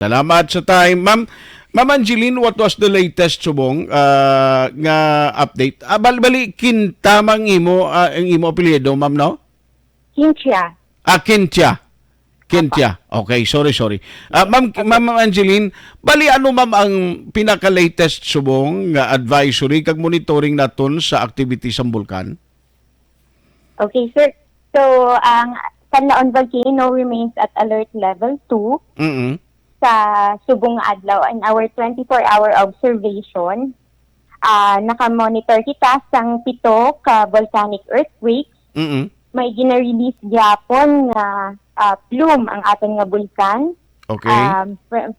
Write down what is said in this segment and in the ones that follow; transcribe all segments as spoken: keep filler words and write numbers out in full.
Salamat sa time. Ma'am, Ma'am Angeline, what was the latest subong, ah, nga update? Ah, bal-, bali, Quinta mang imo, ah, ang imo apelyido, ma'am, no? Quintia. Ah, Quintia. Quintia. Okay, sorry, sorry. Ah, ma'am, Okay. Ma'am Angeline, bali ano, ma'am, ang pinaka-latest subong nga advisory kag monitoring naton sa activity sang bulkan? Okay, sir. So, ang Canlaon Volcano remains at alert level two Mm-mm. sa subong nga adlaw. In our twenty-four hour observation, ah, naka-monitor kita sang pito ka volcanic earthquakes. Mm-mm. May gina-release gyapon nga, ah, plume ang aton nga bulkan. Okay. Um, fr-,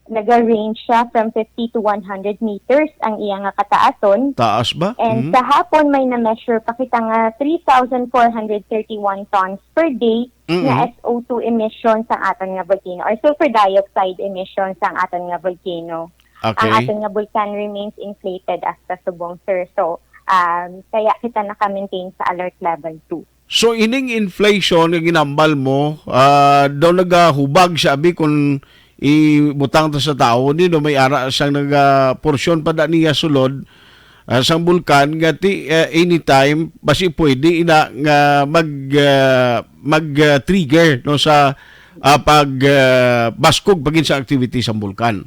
naga-range siya from fifty to one hundred meters ang iya nga kataason. Taas ba? And Mhm. sa hapon, may na-measure pa kita nga three thousand four hundred thirty-one tons per day Mm-mm. nga S O two emission sang aton nga volcano or sulfur dioxide emission sang aton nga volcano. Okay. Ang aton nga bulkan remains inflated hasta subong, sir. So, um, kaya kita naka-maintain sa alert level two. So, ining inflation nga ginambal mo, ah, daw nagahubag siya, abi, kung ibutang ta sa tao, ni, no, may ara sang naga-, porsyon pa da niya sulod, ah, sang bulkan, nga ti, eh, anytime, basi pwede ina nga mag, ah, mag, ah, trigger, no, sa, ah, pag, ah, baskog pagin sa activity sang bulkan.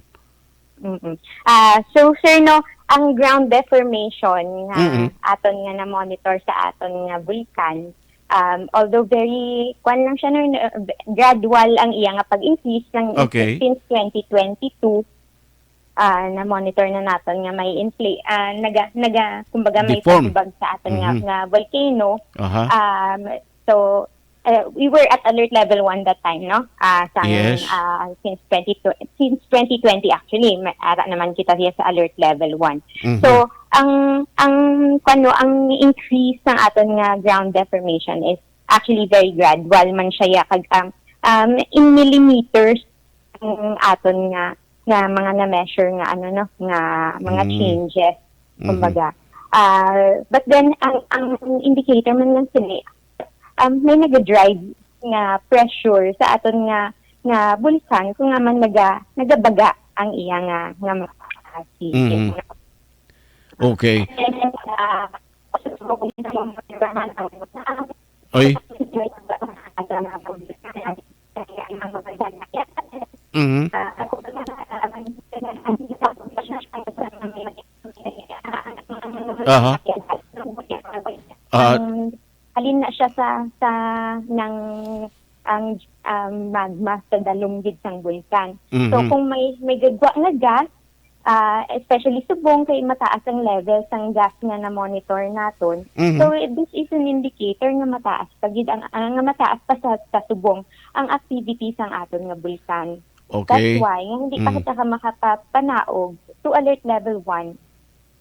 Mm-mm. Ah, so, sir, no, ang ground deformation nga Mm-mm. aton nga na-monitor sa aton nga bulkan, um, although very, kwan lang siya, no, no, gradual ang iya nga pag-increase ng Okay. since twenty twenty-two, ah, na-monitor na naton nga may infla-, ah, naga-, naga-, kumbaga, may Deform. pahubag sa aton nga, Mhm. nga volcano. Aha. Um, so, uh, we were at alert level one that time, no? Ah, sang, Yes. ah, since twenty, since twenty twenty, actually, ma-, ara naman kita siya sa alert level one. Mhm. So, ang, ang, kuwan, no, ang increase sang aton nga ground deformation is actually very gradual man siya, ya, kag, um, um, in millimeters ang aton nga, nga mga na-measure nga, ano, no, nga mga Mm. changes, Mhm. kumbaga. Ah, but then, ang, ang indicator man lang sini, um, may naga-drive nga pressure sa aton nga, nga bulkan, kung nga man naga-, nagabaga ang iya nga, nga mga, ah, sige. Mhm. Okay. And then, ah, Oy. Mhm. Aha. Ah. Um, halin na siya sa, sa nang, ang, um, magma sa dalom gid sang bulkan. So, Mhm. kung may, may gagwa nga gas, ah, especially subong kay mataas ang level sang gas nga na-monitor naton. Mhm. So, eh, this is an indicator nga mataas pa gid ang, ah, nga mataas pa sa, sa subong ang activity sang aton nga bulkan. Okay. That's why nga hindi pa Mm. kita ka makapapanaog to alert level one.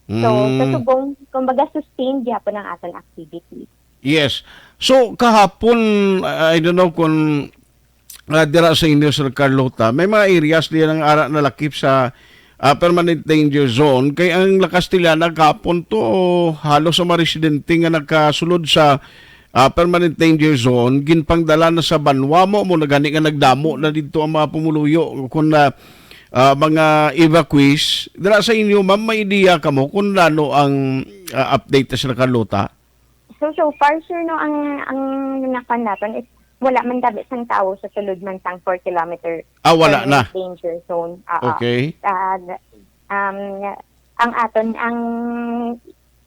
So, sa Mm. subong, kumbaga, sustained gyapon ang aton activity. Yes. So, kahapon, I don't know kung, ah, dira sa inyo, Sir Carlota, may mga areas diyan ang ara nalakip sa, ah, permanent danger zone. Kay ang La Castellana kahapon to, halos sa mga residente nga nakasulod sa, ah, permanent danger zone, ginpangdala na sa banwa mo, mo na gani nga nagdamo na didto ang mga pumuluyo, kung na, ah, mga evacuees. Dira sa inyo, ma'am, may ideya kamo kung ano ang, ah, update, Sir Carlota? So, so far, sir, no, ang, ang nakuan naton is wala man gabi sang tawo sa sulod man sang four kilometer Ah, wala na. permanent danger zone. Oo. Okay. Ah, um, ang aton, ang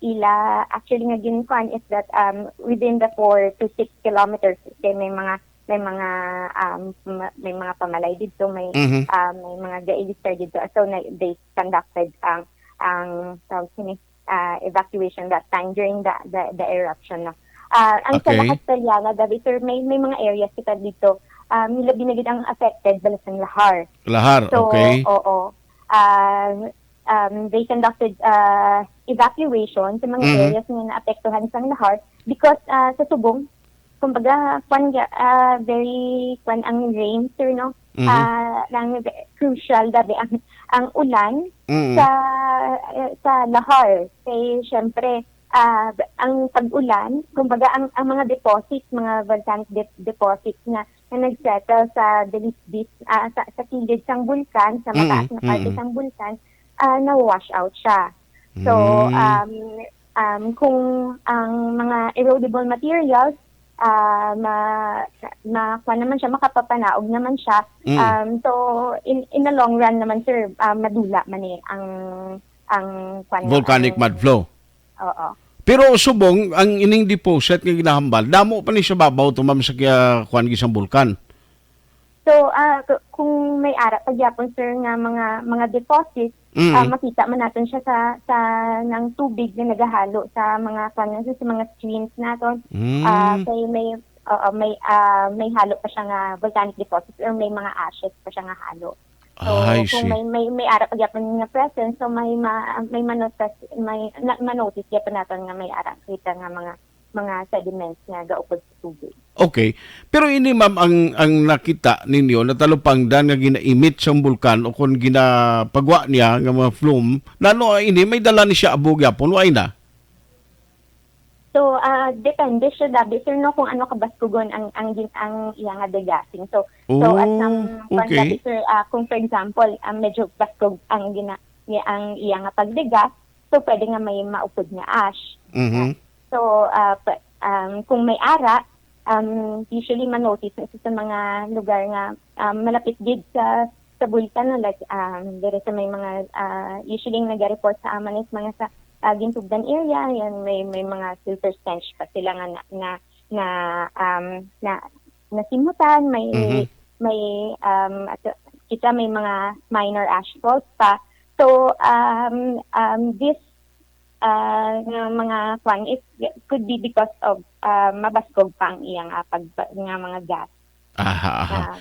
ila, actually, nga ginkuan is that, um, within the four to six kilometers, kay may mga, may mga, um, ma-, may mga pamalay didto, may, Mhm. um, may mga gailistar didto. So, na, they conducted ang, ang, tawag sini, ah, evacuation that time during the, the, the eruption, no? Ah, ang sa Okay. La Castellana, David, sir, may, may mga areas kita dito, um, labi na gid ang affected, bala sang Lahar. Lahar, So, okay. oo. Ah, um, they conducted, ah, evacuation sa mga Mhm. areas nga naapektuhan sang Lahar because, ah, sa Subong, kumbaga, kwan ga-, ah, very, kwan ang rain, sir, no? Mhm. Ah, nang crucial gabi ang, ang ulan Mm. sa, eh, sa Lahar. Kay, syempre, ah, ang pag-ulan, kumbaga ang, ang mga deposits, mga volcanic de-, deposits na, na nagsettle sa delisbis, ah, sa, sa kilid sang bulkan, sa mataas na parte sang bulkan, ah, na-wash out siya. So, um, um, kung ang mga erodible materials, ah, ma-, ma-, kuwan naman siya, makapapanaog naman siya. Um, so, in, in the long run naman, sir, ah, madula man eh ang, ang, kuwan, volcanic ang mud flow. Oo. Pero subong, ang ining deposit nga ginahambal, damo pa ni sa babaw to, ma'am, sa kaya, kuwan, gisang bulkan. So, ah, k-, kung may ara pa gyapon, sir, nga mga, mga deposits, Mm. ah, makita man naton siya sa, sa nang tubig na nagahalo sa mga, kuwan, sa, sa mga streams naton. Mm. Ah, kay may, oo, may, ah, may halo pa siya nga volcanic deposits or may mga ashes pa siya nga halo. So, I kung see. may, may, may ara pa gyapon nga presence, so may ma-, may manotas-, may na-, manotice gyapon naton nga may ara kita nga mga, mga sediments nga gaupod sa tubig. Okay. Pero ini, ma'am, ang, ang nakita ninyo, natalupangdan nga ginaimit sang bulkan o kon ginapagwa niya nga mga flume, nano ini, may dala ni siya abo gyapon, wa na? So, ah, depende siya, dabi, sir, no, kung ano kabaskugon ang, ang gin-, ang iya nga degassing. So, so, at Oh, ang, kwan, okay. Dabi, sir, ah, kung for example, ah, medyo baskog ang gina-, ni-, ang iya nga pagdegas, so pwede nga may maupod nga ash. Mhm. So, ah, pa-, um, kung may ara, um, usually ma-notice na sa mga lugar nga, um, malapit gid sa, sa bulkan, no, like, um, diri sa may mga, ah, usually nga nag-report sa amin is mga sa, ah, Gintugdan area, yan, may, may mga silver stench pa sila nga na, na, na, um, na, nasimutan, may, Mhm. may, um, at, kita may mga minor ash falls pa. So, um, um, this, ah, nga mga kwan, it could be because of, ah, mabaskog pa ang iyang, ah, pag-, nga mga gas. Aha, aha. Ah,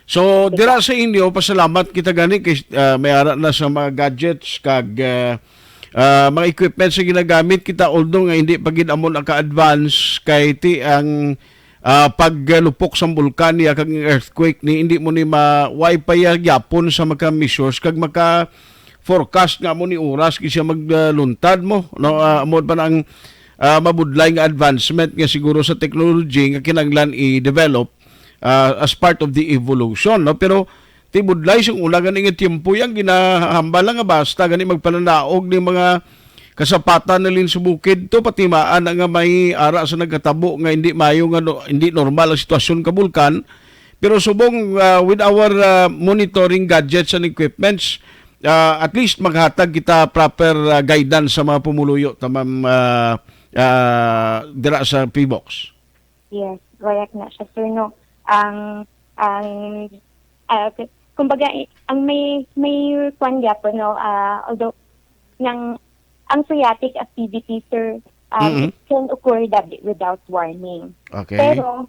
So, dira sa inyo, pasalamat kita gani kay, ah, may ara na sa mga gadgets kag, ah, ah, mga equipments nga ginagamit kita, although nga hindi pa gid amo na ka-advance kay ti ang, ah, paglupok sang bulkan niya kag ang earthquake ni hindi mo ni ma-, way pa ya gyapon sa maka measures kag maka forecast nga mo ni oras kay siya magluntad mo, no? Ah, amo pa na ang, ah, mabudlay nga advancement nga siguro sa technology nga kinahanglan i-develop, ah, as part of the evolution, no? Pero ti budlay sing una gani nga tiyempo, yang ginahambal lang nga basta gani magpananaog ni mga kasapatan na lin sa bukid to, patimaan na nga may ara sa nagkatabo nga hindi mayo nga no-, hindi normal ang sitwasyon ka bulkan. Pero subong, ah, with our, ah, monitoring gadgets and equipments, ah, at least maghatag kita proper, ah, guidance sa mga pumuluyo ta, ma'am, ah, ah, dira sa PHIVOLCS. Yes, correct na siya, sir, no. Ang, ang, ah, k-, kumbaga, i-, ang may, may kwan gyapon, no, ah, although, nang, ang phreatic activity, sir, um, Mm-hmm. it can occur dabi without warning. Okay. Pero,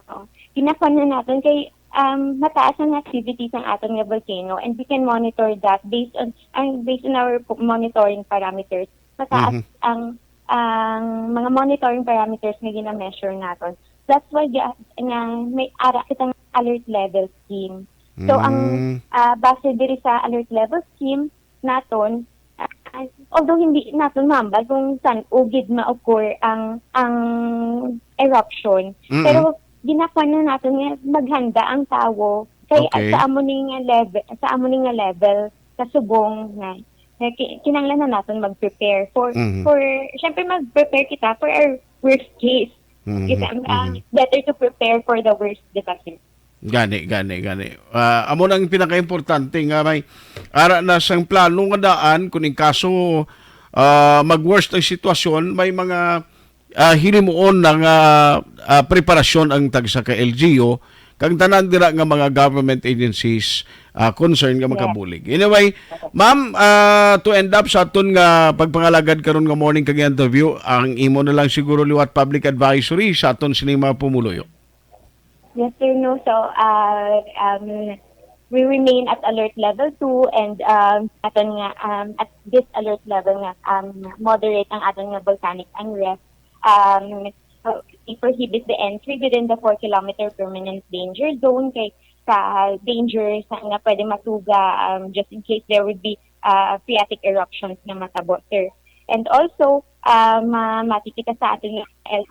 oh, ginakwan na natin kay, um, mataas ang activity sang aton nga volcano, and we can monitor that based on, ang, based on our po-, monitoring parameters. Mataas Mm-hmm. ang, ang mga monitoring parameters nga gina-measure naton. That's why ga-, nga may ara kitang alert level scheme. So, ang, Mm. ah, base diri sa alert level scheme naton, ah, although hindi naton mahambal kung san-o gid ma-occur ang, ang eruption, Mm-mm. pero ginakuan na naton nga maghanda ang tawo kay Okay. sa amo ni nga level, sa amo ni nga level kasubong nga, nga ki-, kinahanglan na naton mag-prepare for, Mhm. for, syempre, mag-prepare kita for our worst case. Mhm, Kita, ah, mhm. better to prepare for the worst, di ba, sir? Gani, gani, gani. Ah, amo nang pinakaimportante nga may ara na sang plano nga daan kung in kaso, ah, mag-worst ang sitwasyon, may mga, ah, hinimuon na nga, ah, preparasyon ang tagsa ka L G U kag tanan dira nga mga government agencies, ah, concern nga Yes. makabulig. Anyway, Okay. ma'am, ah, to end up sa aton nga pagpangalagad karon nga morning kag interview, ang imo na lang siguro liwat public advisory sa aton sining mga pumuluyo. Yes, sir, no. So, uh, um, we remain at alert level two, and, um, aton nga, um, at this alert level nga, um, moderate ang aton nga volcanic unrest. Um, so, we prohibit the entry within the four kilometer permanent danger zone kay sa danger sa nga pwede matuga, um, just in case there would be, uh, phreatic eruptions nga matabo, sir. And also, ah, ma-, makikita sa aton nga L-,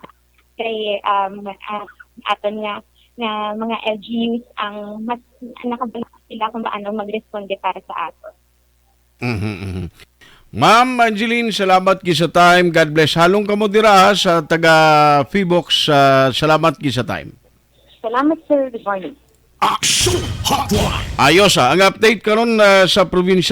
kay, um, ah, aton nga, nga mga L G Us ang mas nakabalo sila kung paano magresponde para sa aton. Mhm, mhm. Ma'am Angeline, salamat gid sa time. God bless. Halong kamo dira, ha, sa taga Phivolcs. Ah, salamat gid sa time. Salamat, sir. Good morning. Aksyon Hotline. Ayos, ha. Ang update karon, ah, sa probinsya